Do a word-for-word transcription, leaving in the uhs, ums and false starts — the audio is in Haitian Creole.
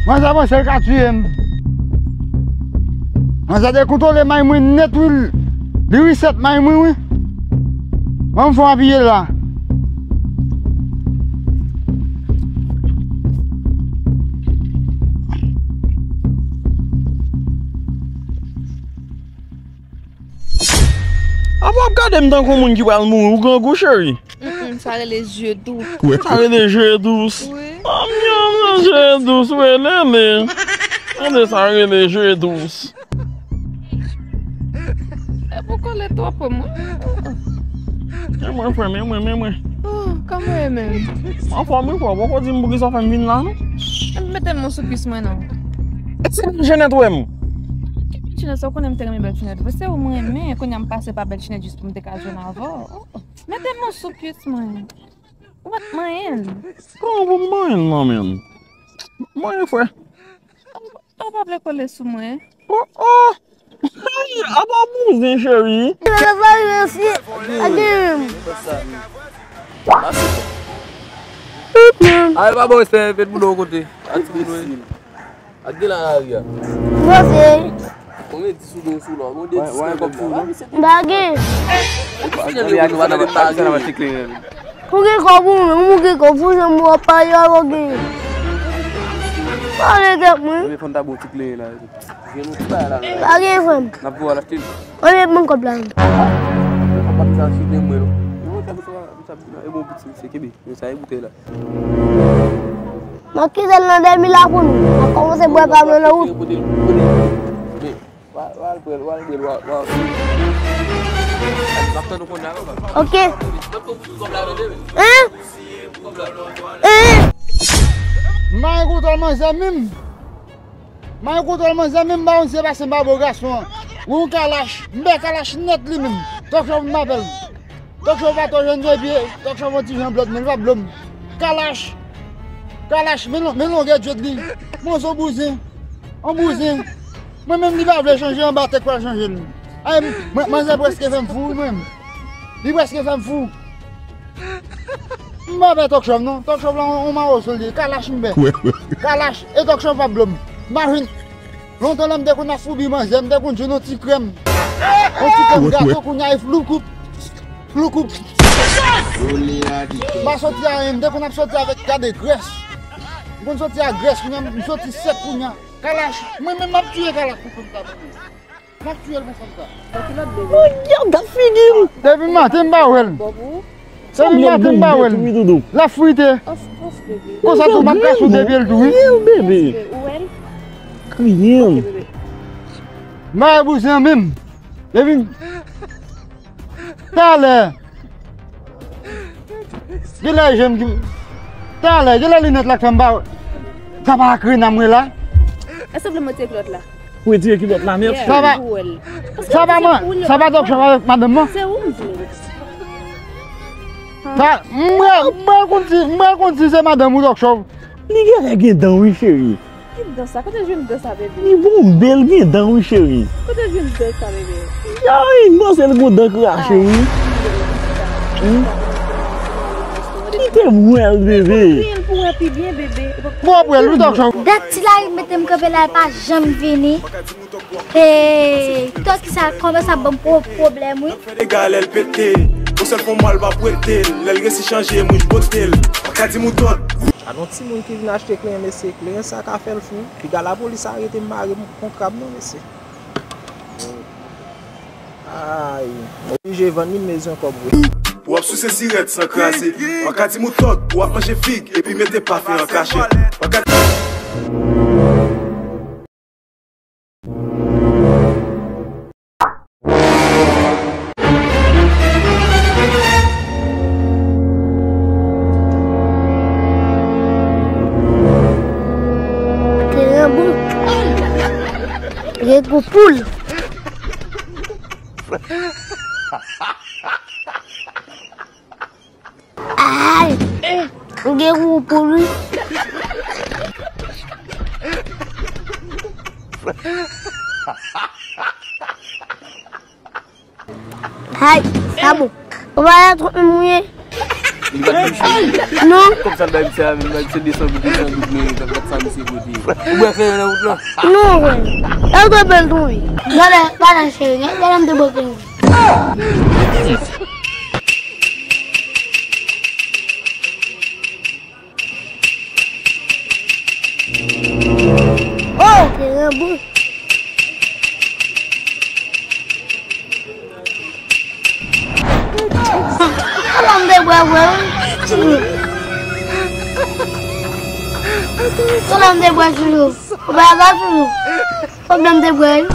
Manzè panse l ka tiye m. Manzè dekontwole may mwen nèt, wi. Li reset may mwen, wi. Ban m fè w apiye la. Apa w ap gade m tankou moun ki pral mouri, ou grangou, cheri? Mm, mm, sa rele zye dous. Sa rele zye dous. Wi. Oh, mwen, mwen, zye dous, wi, nene. Tande sa rele zye dous. E pou kole twòp, mwen. E mwen, frè, men mwen, men mwen. Oh, kòman w ye menm? Anfòm, wi, frè. Poko di m poukisa w fè m vin la, non? Mete men w sou kwis mwen, non. E se Bèl Jenèt, wè m. Ki Bèl Jenèt, sa w konnen m te renmen Bèl Jenèt. Se ou mwen renmen, kounye a m pase pa Bèl Jenèt jis pou m te ka jwenn avè w. Oh, oh. Mete men w sou kwis mwen. Ou pa t manyen l. Kòman pou m manyen l nan men l? Manyen, frè. Ou pa vle kole sou mwen? Oh, oh! Apa bouzen, cheri? Lè pa resi, a gen. Ay, pa bon, respè, fèt moun yon kote. Ak ti moun, wi. Ak gen la lari a. Mwen se. Konbyen dis ou gen sou la? Gon de dis nan kòb sou la. M pa gen. Ou gen kòb ou menm, ou gen kòb ou, se moun w ap pale avè w gen. Pale kèk mwen. Mwen fòn ta bon ti kleren la. Pa gen frè m. N ap voye al achte l. Mwen ban m kòb la. Kòb pa bezwen achte mwen non. Mwen sa, mwen sa, mwen sa, e bon piti, se kenbe. Mwen sa, e boutèy la. M ap kite l nan dèmi la pou nou. M ap kòmanse bwè pa mwen nan wout. Kote l, kote l, kote l. Wa, wa al pran l, wa al pran l, wa, wa. M ap tann ou konnya, papa. Ok. Hein? Hein? M pa gen kontwòl manzè menm. M pa gen kontwòl manzè menm, m pa konn si se paske m pa bo gason an. Wi, yon kalach. M bè kalach nèt li menm. Tòk chòv m apèl. Tòk chòv pa twò jwenn epi tòk chòv yon ti jan blòd, men li pa blo m. Kalach. Kalach, men lon-, men longè djòd li. Monzo bouzen. On bouzen. Mwen menm li pa vle chanje anba tèt pral chanje l. Ay, mwen, manzè prèske fè m fou, wi, mwen. Li prèske fè m fou. M pa bè tòk chòv, non. Tòk chòv la, on, on mawozo li ye. Kalach m bè. Kalach. E tòk chòv pa blo m. M pa jwenn. Lontan la, m te konn ap foubi manzè, m te konn jwenn yon ti krèm. Yon ti krèm gato, kounye a, e floukou. Floukou. M pa soti a anyen, m te konn ap soti avèk gade grès. M konn soti a grès, kounye a, m soti sèk kounye a. Kalach, mwen menm m ap tiye kalach pou fanm sa, mwen menm. M ap tiye l pou fanm sa. Mwen gad dat figi m. Depi maten m pa wè l. Depi maten m pa wè l. L ap frite. Konsa tou m ap ka sou de pye l tou, wi. Kriye m. M pa wè bouzen an menm. Depi talè. Genlè je m ki. Talè, genlè linèt la k fè m pa. Sa pa ak Rena m wè la? Èske w vle m retire kilòt la? Pou retire kilòt la nèt. Sa pa. Sa pa man, sa pa tòk chòv avèk madanm mwen. Se ou m vle. Sa, mwen, mwen konn si, mwen konn si se madanm ou tòk chòv. Li genlè gen dan wi, cheri. Ki dan sa? Kote w jwenn dan sa, bebe? Li bon bèl gen dan wi, cheri. Kote w jwenn dan sa, bebe? Ay, manzè l gon dan krache wi. Kite m wè l, bebe. Kriye l pou wè pi byen, bebe. Bon, apre l wi, tòk chòv. Dat ti la mete m kanpe la, e pa janm vini. Hey, tòk ki sa, kòman sa ban m pwoblèm wi. Fè dega lè l pete. Yon sèl fwa m wè l pa prete l. Lè l resi chanje mouch bote l. Pa ka di m ou tòt. Gad yon timoun ki vin achte kleren, mesye, kleren sa ka fè l fou. Piga lapolis arete m mare m kon krab non, mesye. Ay, m oblije vann li, m bezwen kòb vre. W ap souse sirèt san kraze. Pa ka di m ou tòt, w ap manje fig epi mete pafen an kachèt. Pa ka Gen gwo poul. Ay! M gen gwo poul wi. Ay, sa bon. Ou pa wè twòp moun ye. Li pa t touche. Non. Kòb sa bay misye a, misye desann pou desann, dout men, gad sa misye pote. Ou bwè fè nan wout lan? Non, frè. E ou te bèl tonbe. Gade, gade, cheri, gade, gade, m te bwè fè. Oh! Se Ranbo. Sa la m te bwè vre wi. Sa la m te bwè toujou. Ou pa ka toujou. Kòb la m te bwè wi.